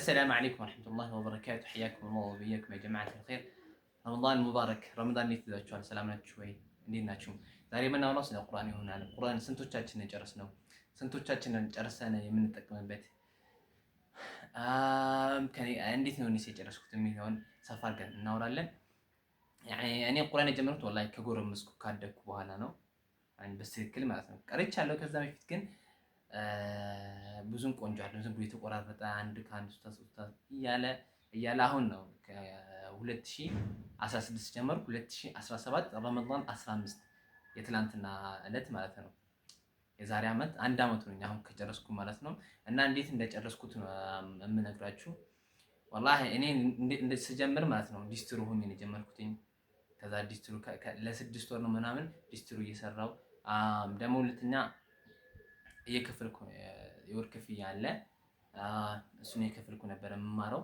السلام عليكم ورحمة الله وبركاته። حياكم الله وبياكم يا جماعة الخير። رمضان مبارك። ረመዳን እንዴት ይዟችኋል? ሰላም ናችሁ ወይ? እንዴት ናችሁ? ዛሬ የምናወራው ስለ ቁርአን ይሆናል። ቁርአን ስንቶቻችንን ጨረስነው? ስንቶቻችንን ጨርሰን የምንጠቀምበት? እንዴት ነው እኔስ የጨረስኩት የሚለውን ሰፋ አድርገን እናወራለን። እኔ ቁርአን የጀመርኩት ወላሂ ከጎረመስኩ ካደግኩ በኋላ ነው፣ በትክክል ማለት ነው። ቀርቻለሁ ከዛ በፊት ግን ብዙም ቆንጆ አይደለም። ዝም ብሎ የተቆራረጠ አንድ ከአንድ ሶስት እያለ እያለ አሁን ነው ከ2016 ጀመርኩ። 2017 ረመዳን 15 የትላንትና ዕለት ማለት ነው። የዛሬ ዓመት አንድ ዓመት ነው አሁን ከጨረስኩ ማለት ነው። እና እንዴት እንደጨረስኩት ነው የምነግራችሁ። ወላሂ እኔ ስጀምር ማለት ነው ዲስትሩ ሆኜ ነው የጀመርኩትኝ። ከዛ ዲስትሩ ለ6 ወር ነው ምናምን ዲስትሩ እየሰራው ደግሞ ሁለተኛ እየከፈልኩ የወር ክፍያ አለ፣ እሱን እየከፈልኩ ነበር የምማረው።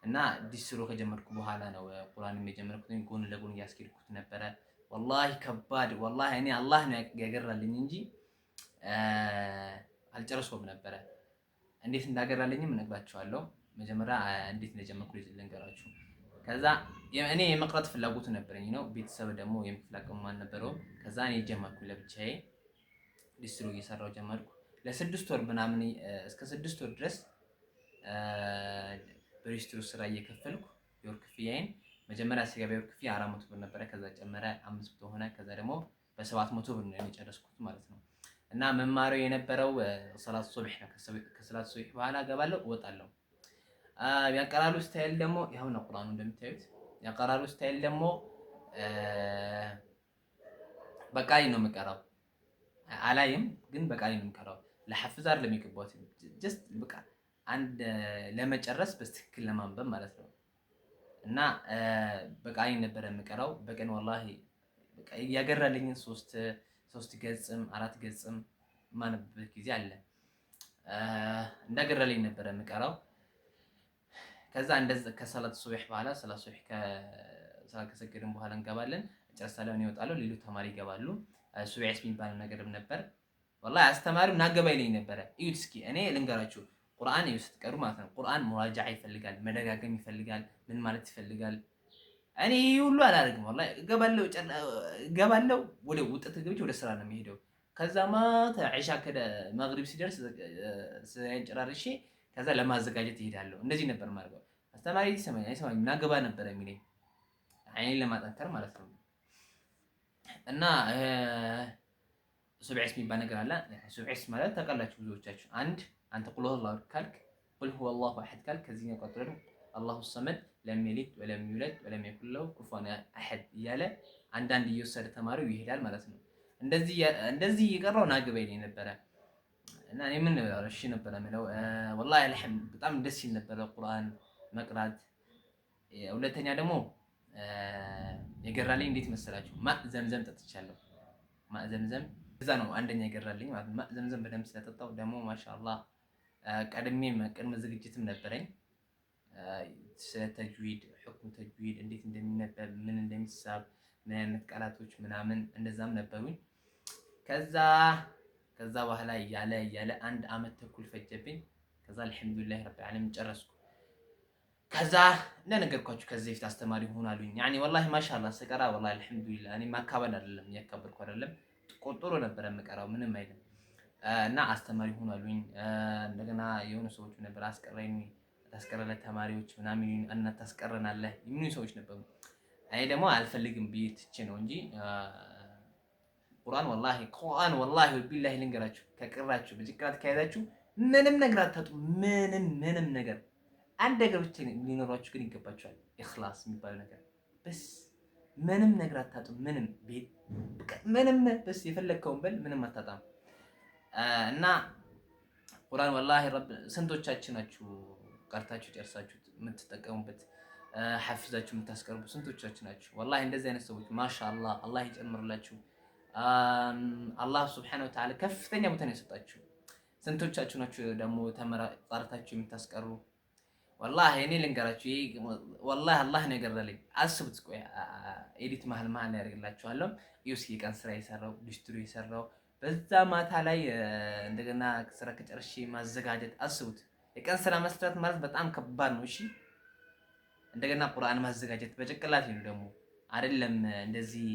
እና ዲስትሮ ከጀመርኩ በኋላ ነው ቁርአንም የጀመርኩት። ጎን ለጎን እያስኬድኩት ነበረ። ወላሂ ከባድ፣ ወላሂ እኔ አላህ ነው ያገራልኝ እንጂ አልጨረስኩም ነበረ። እንዴት እንዳገራልኝም እነግራችኋለሁ። መጀመሪያ እንዴት እንደጀመርኩ ልንገራችሁ። ከዛ እኔ የመቅራት ፍላጎቱ ነበረኝ ነው። ቤተሰብ ደግሞ የመክፈል አቅሙ አልነበረውም። ከዛ እኔ ጀመርኩ ለብቻዬ ዲስትሮ እየሰራው ጀመርኩ። ለ6 ወር ምናምን እስከ 6 ወር ድረስ በዲስትሮ ስራ እየከፈልኩ የወር ክፍያዬን። መጀመሪያ ስገባ የወር ክፍያ 400 ብር ነበረ። ከዛ ጨመረ 500 ሆነ። ከዛ ደግሞ በ700 ብር ነው የጨረስኩት ማለት ነው። እና መማሪያው የነበረው ሰላት ሱብህ ነው። ከሰላት ሱብህ በኋላ እገባለሁ፣ እወጣለሁ። ያቀራሩ style ደግሞ ያው ነው ቁርአኑ እንደምታዩት። ያቀራሩ style ደግሞ በቃሌ ነው የምቀራው። አላይም ግን በቃሌ ነው የምቀራው። ለሐፍዝ አይደለም የገባሁት። Just በቃ አንድ ለመጨረስ በትክክል ለማንበብ ማለት ነው። እና በቃሌ ነበረ የምቀራው። በቀን ወላሂ በቃ ያገራልኝን ሶስት ሶስት ገጽም አራት ገጽም የማነብበት ጊዜ አለ። እንዳገራልኝ ነበረ የምቀራው። ከዛ እንደዛ ከሰላት ሱብህ በኋላ ሰላት ሱብህ ከሰላት ከሰገድን በኋላ እንገባለን፣ እጨርሳለሁ፣ እኔ እወጣለሁ፣ ሌሎች ተማሪ ይገባሉ። ሱብህ የሚባል ነገርም ነበር። ወላሂ አስተማሪው ናገባ ይለኝ ነበረ። እዩት እስኪ እኔ ልንገራችሁ፣ ቁርአን እዩ ስትቀሩ ማለት ነው። ቁርአን ሙራጃዓ ይፈልጋል፣ መደጋገም ይፈልጋል፣ ምን ማለት ይፈልጋል። እኔ ይህ ሁሉ አላደርግም። ወላሂ እገባለሁ እገባለሁ፣ ወደ ውጥት ገብቼ ወደ ስራ ነው የሚሄደው። ከዛ ማታ ዒሻ ከደ መግሪብ ሲደርስ ስራዬን ጨራርሼ ከዛ ለማዘጋጀት እሄዳለሁ። እንደዚህ ነበር የማደርገው። አስተማሪ ይሰማኝ አይሰማኝም ናገባ ነበረ የሚለኝ አይኔን ለማጠንከር ማለት ነው። እና ሱብዒስ የሚባል ነገር አለ። ሱብዒስ ማለት ታውቃላችሁ ብዙዎቻችሁ። አንድ አንተ قل هو الله ካልክ፣ قل هو الله أحد ካልክ፣ ከዚህኛው ቀጥሎ ደግሞ الله الصمد لم يلد ولم يولد ولم يكن له كفوا أحد እያለ አንዳንድ እየወሰደ ተማሪው ይሄዳል ማለት ነው። እንደዚህ እንደዚህ እየቀራው ናግባ ይለኝ ነበረ። እና እኔ ምን እሺ ነበረ የምለው። ወላሂ አልሐምድ በጣም ደስ ይል ነበረ ቁርአን መቅራት። ሁለተኛ ደግሞ የገራልኝ እንዴት መሰላችሁ? ማእ ዘምዘም ጠጥቻለሁ። ማእ ዘምዘም እዛ ነው አንደኛ የገራልኝ ማለት ነው። ማእ ዘምዘም በደንብ ስለጠጣው ደግሞ ማሻአላህ ቀድሜ ቅድመ ዝግጅትም ነበረኝ ስለ ተጅዊድ፣ ሕክም ተጅዊድ እንዴት እንደሚነበብ፣ ምን እንደሚሳብ፣ ምን አይነት ቃላቶች ምናምን እንደዛም ነበሩኝ። ከዛ በኋላ እያለ እያለ አንድ አመት ተኩል ፈጀብኝ። ከዛ አልሐምዱሊላህ ረቢል ዓለሚን ጨረስኩ። ከዛ እንደነገርኳችሁ ከዚህ በፊት አስተማሪ ሆናሉኝ። ያኒ ወላሂ ማሻአላህ ስቀራ ወላሂ አልሐምዱሊላህ እኔ ማካበድ አይደለም እያካበድኩ አይደለም፣ ጥሩ ነበረ የምቀራው ምንም አይልም። እና አስተማሪ ሆናሉኝ። እንደገና የሆኑ ሰዎች ነበር አስቀራኝ ታስቀረለህ ተማሪዎች ምናምን እና ታስቀረናለህ የሚሉ ሰዎች ነበሩ። እኔ ደግሞ አልፈልግም ብዬ ትቼ ነው እንጂ ቁርአን ወላሂ ቁርአን ወላሂ ቢላሂ ልንገራችሁ፣ ከቀራችሁ በጭንቅላት ከያዛችሁ ምንም ነገር አታጡ። ምንም ምንም ነገር አንድ ነገር ብቻ ሊኖራችሁ ግን ይገባችኋል፣ ኢኽላስ የሚባለው ነገር በስ። ምንም ነገር አታጡ። ምንም ቤት ምንም በስ የፈለግከውን በል ምንም አታጣም። እና ቁርአን ወላሂ ረብ ስንቶቻችሁ ናችሁ ቀርታችሁ ጨርሳችሁ የምትጠቀሙበት ሐፍዛችሁ የምታስቀርቡ ስንቶቻችሁ ናችሁ? ወላሂ እንደዚህ አይነት ሰዎች ማሻአላህ አላህ ይጨምርላችሁ። አላህ ሱብሓነሁ ወተዓላ ከፍተኛ ቦታ ነው የሰጣችሁ። ስንቶቻችሁ ናችሁ ደግሞ ተመራርታችሁ የምታስቀሩ? ወላሂ እኔ ልንገራችሁ፣ ወላሂ አላህ ነው የገረልኝ። አስቡት። ቆይ edit መሀል መሀል ያደርግላችኋለሁ። እስኪ የቀን ስራ የሰራው ሊስትሮ የሰራው በዛ ማታ ላይ እንደገና ስራ ከጨርሼ ማዘጋጀት አስቡት። የቀን ስራ መስራት ማለት በጣም ከባድ ነው። እሺ እንደገና ቁርአን ማዘጋጀት በጭንቅላት ነው ደግሞ አይደለም እንደዚህ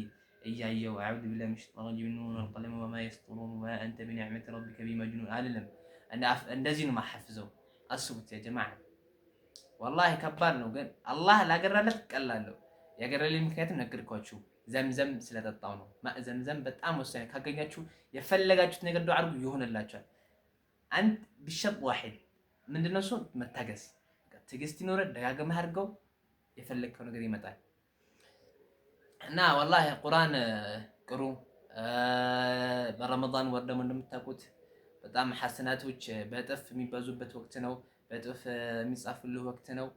እያየው أعوذ بالله من الشيطان الرجيم ن والقلم وما يسطرون وما أنت بنعمة ربك بمجنون አይደለም። እንደዚህ ነው ማሐፍዘው። አስቡት يا جماعة والله ከባድ ነው፣ ግን አላህ ላገራለት ቀላል ነው። ያገራልኝ ምክንያትም ነገርኳችሁ፣ ዘምዘም ስለጠጣው ነው። ዘምዘም በጣም ወሳኝ፣ ካገኛችሁ የፈለጋችሁት ነገር ዱዓ አድርጉ ይሆንላችኋል። አንድ بشرط واحد ምንድነው እሱ? መታገስ፣ ትዕግስት ይኖረ፣ ደጋግመህ አድርገው፣ የፈለግከው ነገር ይመጣል። እና والله ቁርአን ቅሩ። በረመዳን ወር ደግሞ እንደምታውቁት በጣም ሐሰናቶች በእጥፍ የሚባዙበት ወቅት ነው። በእጥፍ የሚጻፍልህ ወቅት ነው።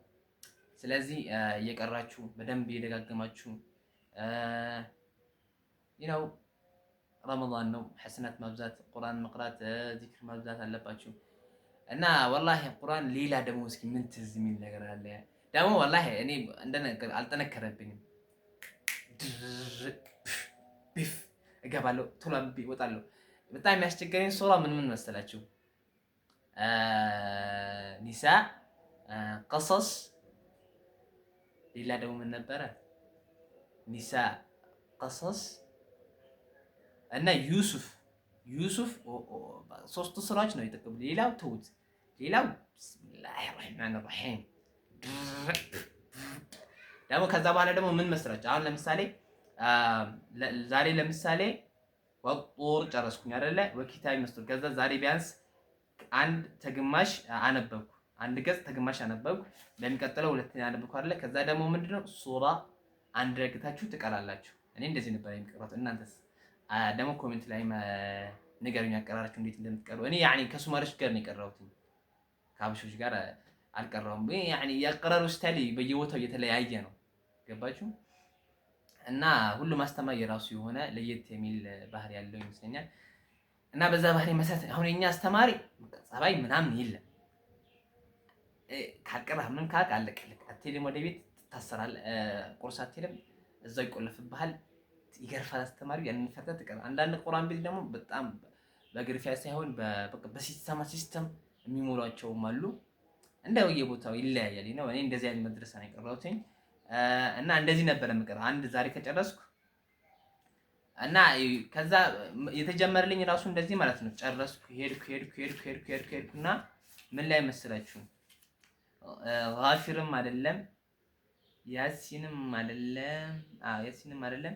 ስለዚህ እየቀራችሁ በደንብ እየደጋገማችሁ ነው። ረመዳን ነው። ሐሰናት ማብዛት፣ ቁርአን መቅራት፣ ዚክር ማብዛት አለባችሁ። እና والله ቁርአን ሌላ ደግሞ እስኪ ምን ትዝ የሚል ነገር አለ ደግሞ والله እኔ አልጠነከረብኝም። ቢፍ እገባለሁ፣ ቶሎ አንብቤ እወጣለሁ። በጣም የሚያስቸገረኝ ሱራ ምን ምን መሰላችሁ? ኒሳ፣ ቀሰስ፣ ሌላ ደግሞ ምን ነበረ? ኒሳ፣ ቀሰስ እና ዩሱፍ ዩሱፍ ሶስቱ ስራዎች ነው የጠቀሙ። ሌላው ተውት። ሌላው بسم الله الرحمن الرحيم ደግሞ ከዛ በኋላ ደግሞ ምን መሰላችሁ? አሁን ለምሳሌ ዛሬ ለምሳሌ والطور ጨረስኩኝ አይደለ? وكتاب مسطور። ከዛ ዛሬ ቢያንስ አንድ ተግማሽ አነበብኩ፣ አንድ ገጽ ተግማሽ አነበብኩ። በሚቀጥለው ሁለተኛ አነበብኩ አይደለ? ከዛ ደግሞ ምንድነው ሱራ አንድ ረግታችሁ ትቀራላችሁ። እኔ እንደዚህ ነበር የሚቀራት። እናንተስ ደግሞ comment ላይ ንገሩኝ፣ አቀራራችሁ እንዴት እንደምትቀሩ። እኔ يعني ከሱማሬዎች ጋር ነው የቀራሁት፣ ከሀበሾች ጋር አልቀራሁም። يعني የአቀራሩ style በየቦታው እየተለያየ ነው። ገባችሁ? እና ሁሉም አስተማሪ የራሱ የሆነ ለየት የሚል ባህሪ ያለው ይመስለኛል። እና በዛ ባህሪ መሰረት አሁን የኛ አስተማሪ ጸባይ ምናምን የለም። ካልቀራህ ምን ካልክ አለቀልህ። አትሄድም ወደ ቤት ትታሰራለህ። ቁርስ አትሄድም፣ እዛው ይቆለፍብሃል፣ ይገርፋል አስተማሪው። ያንን ፈርተህ ትቀር። አንዳንድ ቁርአን ቤት ደግሞ በጣም በግርፊያ ሳይሆን በ system የሚሞሏቸውም አሉ። እንደ የቦታው ይለያያል ነው። እኔ እንደዚህ አይነት መድረሳ ነው የቀራሁት እና እንደዚህ ነበር የምቀረው። አንድ ዛሬ ከጨረስኩ እና ከዛ የተጀመረልኝ ራሱ እንደዚህ ማለት ነው። ጨረስኩ፣ ሄድኩ ሄድኩ ሄድኩ ሄድኩ ሄድኩ ሄድኩ እና ምን ላይ መሰላችሁ? ጋፊርም አይደለም ያሲንም አይደለም፣ አዎ ያሲንም አይደለም፣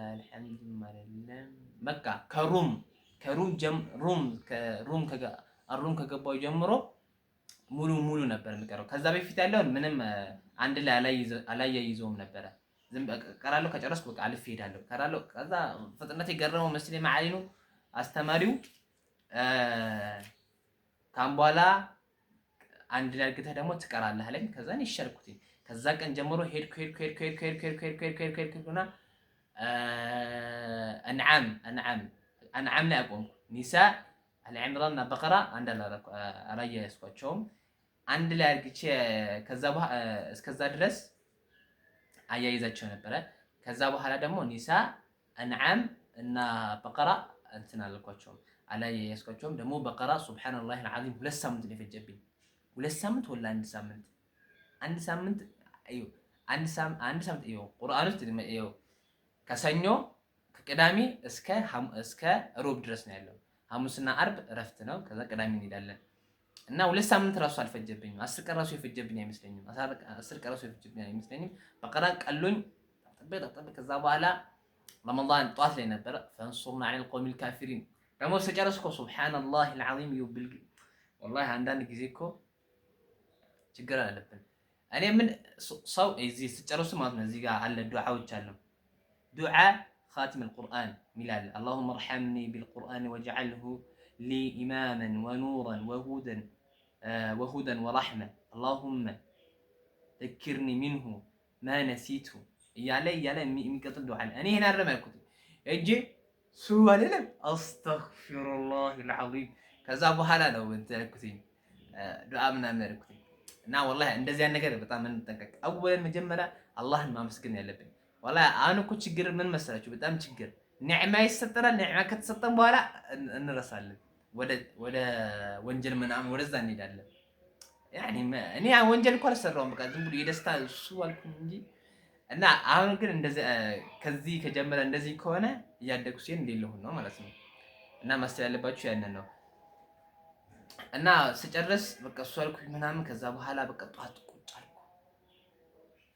አልሐምድም አይደለም። በቃ ከሩም ከሩም ሩም ከሩም ከሩም ከገባው ጀምሮ ሙሉ ሙሉ ነበር የምቀረው። ከዛ በፊት ያለውን ምንም አንድ ላይ አላያይዘውም ነበረ። ዝም ቀራለሁ፣ ከጨረስኩ በቃ አልፌ እሄዳለሁ። ቀራለሁ። ከዛ ፍጥነት የገረመው መስለኝ ማዓሊኑ አስተማሪው ካም በኋላ አንድ ላይ አድርገህ ደግሞ ትቀራለህ አለኝ። ከዛ እኔ ይሻልኩት። ከዛ ቀን ጀምሮ ሄድኩ ሄድኩ ሄድኩ ሄድኩ ሄድኩ ሄድኩ ሄድኩ ሄድኩ ሄድኩ ሄድኩና አንዓም አንዓም አንዓም ላይ አቆምኩ። ኒሳ አልዕምራን እና በቀራ አንድ አላያያዝኳቸውም። አንድ ላይ አድርግቼ ከዛ እስከዛ ድረስ አያይዛቸው ነበረ። ከዛ በኋላ ደግሞ ኒሳ አንዓም እና በቀራ እንትን አላልኳቸውም፣ አላያያዝኳቸውም። ደግሞ በቀራ سبحان الله العظيم 2 ሳምንት ነው የፈጀብኝ። 2 ሳምንት ወላ አንድ ሳምንት አንድ ሳምንት እዩ አንድ ሳምንት እዩ ቁርአን ውስጥ እዩ ከሰኞ ከቅዳሜ እስከ ሮብ ድረስ ነው ያለው። ሐሙስና አርብ እረፍት ነው። ከዛ ቅዳሜ እንሄዳለን እና 2 ሳምንት ራሱ አልፈጀብኝም። 10 ቀን ራሱ የፈጀብኝ አይመስለኝም። 10 ቀን ራሱ የፈጀብኝ አይመስለኝም። በቀራ ቀሎኝ ጠበቅ ጠበቅ። ከዛ በኋላ ረመዳን ጠዋት ላይ ነበረ فانصرنا على القوم الكافرين ደግሞ ስጨርስ እኮ سبحان الله العظيم ይብል والله አንዳንድ ጊዜ እኮ ችግር አለብን። እኔ ምን ሰው እዚህ ስጨርሱ ማለት ነው እዚህ ጋር አለ ዱዓዎች አለ ዱዓ خاتم القرآن ሚላል اللهم ارحمني بالقرآن واجعله لي إماما ونورا وهدى ورحمة اللهم ذكرني منه ما نسيت እያለ እያለ የሚቀጥል ዱዓ አለ። እኔ ይሄን አይደለም ያልኩት እጄ ሱ አይደለም أستغفر الله العظيم። ከዛ በኋላ ነው እንትን ያልኩትኝ ዱዓ ምናምን ያልኩትኝ እና والله እንደዚህ ያን ነገር በጣም እንጠንቀቅ። أولا መጀመሪያ አላህን ማመስገን ያለብን። والله አሁን እኮ ችግር ምን መሰላችሁ? በጣም ችግር ኒዕማ ይሰጠናል። ኒዕማ ከተሰጠን በኋላ እንረሳለን። ወደ ወንጀል ምናምን ወደዛ እንሄዳለን። ያኔ እኔ ወንጀል እኮ አልሰራሁም። በቃ ዝም ብሎ የደስታ እሱ አልኩኝ እንጂ። እና አሁን ግን እንደዚህ ከዚህ ከጀመረ እንደዚህ ከሆነ እያደጉ ሲሄድ እንዴት ልሆን ነው ማለት ነው። እና ማሰብ ያለባችሁ ያንን ነው። እና ስጨርስ በቃ እሱ አልኩኝ ምናምን። ከዛ በኋላ በቃ ጠዋት ቁጭ አልኩ።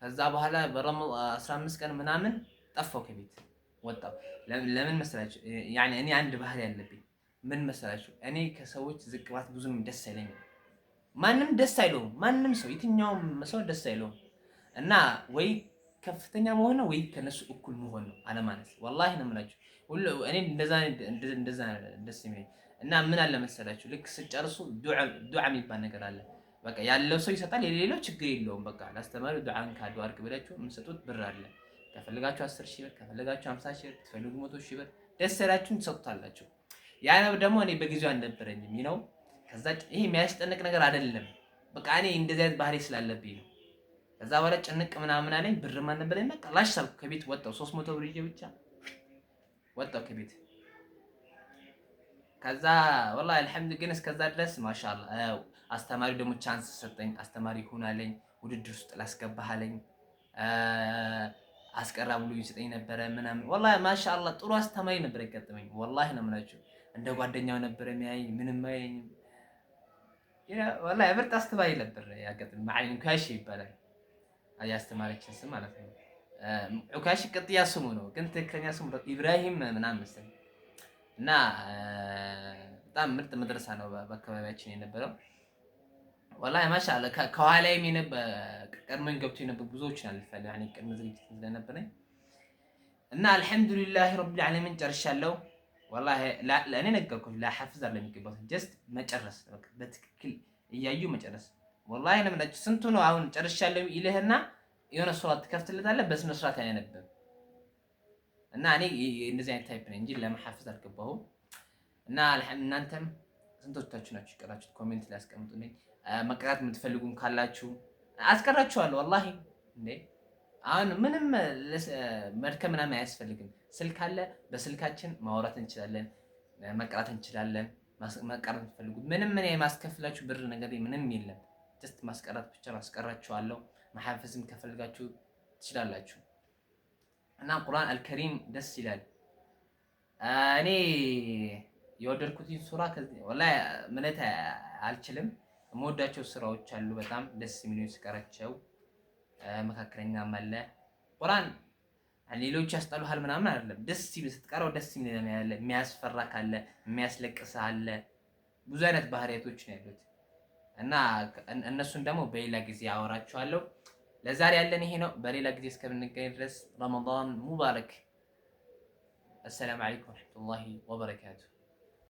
ከዛ በኋላ በ15 ቀን ምናምን ጠፋው፣ ከቤት ወጣው። ለምን መሰላችሁ? ያኔ እኔ አንድ ባህሪ ያለብኝ ምን መሰላችሁ? እኔ ከሰዎች ዝቅ ማለት ብዙም ደስ አይለኝም። ማንም ደስ አይለውም። ማንም ሰው፣ የትኛውም ሰው ደስ አይለውም። እና ወይ ከፍተኛ መሆን ነው ወይ ከነሱ እኩል መሆን ነው፣ አለማነስ። ወላሂ ነው የምላችሁ። ሁሉ እኔ እንደዛ እንደዛ ደስ የሚለኝ። እና ምን አለ መሰላችሁ፣ ልክ ስጨርሱ ዱዓ የሚባል ነገር አለ። በቃ ያለው ሰው ይሰጣል፣ የሌለው ችግር የለውም። በቃ ለአስተማሪው ዱዓን ካዱ አድርግ ብላችሁ የምትሰጡት ብር አለ። ከፈለጋችሁ 10 ሺህ ብር፣ ከፈለጋችሁ 50 ሺህ ብር፣ ትፈልጉ 100 ሺህ ብር፣ ደስ ያላችሁን ትሰጡታላችሁ። ያ ነው ደግሞ እኔ በጊዜው አልነበረኝም ነው። ከዛ ይሄ የሚያስጨንቅ ነገር አይደለም። በቃ እኔ እንደዚህ አይነት ባህሪ ስላለብኝ ነው። ከዛ በኋላ ጭንቅ ምናምን አለኝ፣ ብርም አልነበረኝ። በቃ ላሽ አልኩ፣ ከቤት ወጣሁ። 300 ብር ይዤ ብቻ ወጣሁ ከቤት። ከዛ ወላሂ አልሐምድ ግን እስከዛ ድረስ ማሻአላህ አስተማሪው ደግሞ chance ሰጠኝ። አስተማሪ ሁን አለኝ፣ ውድድር ውስጥ ላስገባህ አለኝ። አስቀራ ብሎ ይሰጠኝ ነበረ ምናምን። ወላሂ ማሻአላህ ጥሩ አስተማሪ ነበር የገጠመኝ። ወላሂ ነው የምላችሁ። እንደ ጓደኛው ነበር የሚያየኝ፣ ምንም አይለኝም። ወላሂ ምርጥ አስተማሪ ነበር ያገጠመኝ። ማዕሊም ዑካሽ ይባላል ያስተማረችን ስም ማለት ነው። ዑካሽ ቅጥያ ስሙ ነው፣ ግን ትክክለኛ ስሙ ኢብራሂም ምናምን መሰለኝ። እና በጣም ምርጥ መድረሳ ነው በአካባቢያችን የነበረው። ወላሂ ማሻአላህ ከኋላዬም ቀድሞኝ ገብቶ የነበሩ ብዙዎችን አልፌያለሁ። ያኔ ቅድመ ዝግጅት ስለነበረኝ። እና አልሐምዱሊላህ ረቢል ዓለሚን ጨርሻለሁ። ወላሂ ለእኔ ነገርኩህ፣ ለሐፍዝ አይደለም የሚገባው፣ just መጨረስ፣ በቃ በትክክል እያዩ መጨረስ። ወላሂ ነው የምላችሁ። ስንቱ ነው አሁን ጨርሻለሁ ይልህና የሆነ ሱራ ትከፍትለታለህ፣ በስነ ስርዓት አያነብም። እና እኔ እንደዚህ አይነት type ነኝ እንጂ ለመሐፍዝ አልገባሁም። እና እናንተም ስንቶቻችሁ ናችሁ የቀራችሁት? Comment ላይ አስቀምጡልኝ። መቅራት የምትፈልጉም ካላችሁ አስቀራችኋለሁ። ወላሂ እንዴ አሁን ምንም መድከም ምናምን አያስፈልግም። ስልክ አለ፣ በስልካችን ማውራት እንችላለን፣ መቅራት እንችላለን። መቅራት የምትፈልጉ ምንም ምን የማስከፍላችሁ ብር ነገር ምንም የለም። Just ማስቀራት ብቻ ማስቀራችኋለሁ። መሐፈዝም ከፈልጋችሁ ትችላላችሁ። እና ቁርአን አልከሪም ደስ ይላል። እኔ የወደድኩትን ሱራ ወላሂ ማለት አልችልም። የምወዳቸው ስራዎች አሉ በጣም ደስ የሚሉኝ ስቀራቸው፣ መካከለኛም አለ። ቁርአን ሌሎች ያስጠሉሃል ምናምን አይደለም። ደስ ይል ስትቀራው ደስ የሚል ያለ፣ የሚያስፈራ ካለ፣ የሚያስለቅስ አለ። ብዙ አይነት ባህሪያቶች ነው ያሉት እና እነሱን ደግሞ በሌላ ጊዜ አወራችኋለሁ። ለዛሬ ያለን ይሄ ነው። በሌላ ጊዜ እስከምንገናኝ ድረስ ረመዳን ሙባረክ። አሰላሙ አለይኩም ወረሕመቱላሂ ወበረካቱ።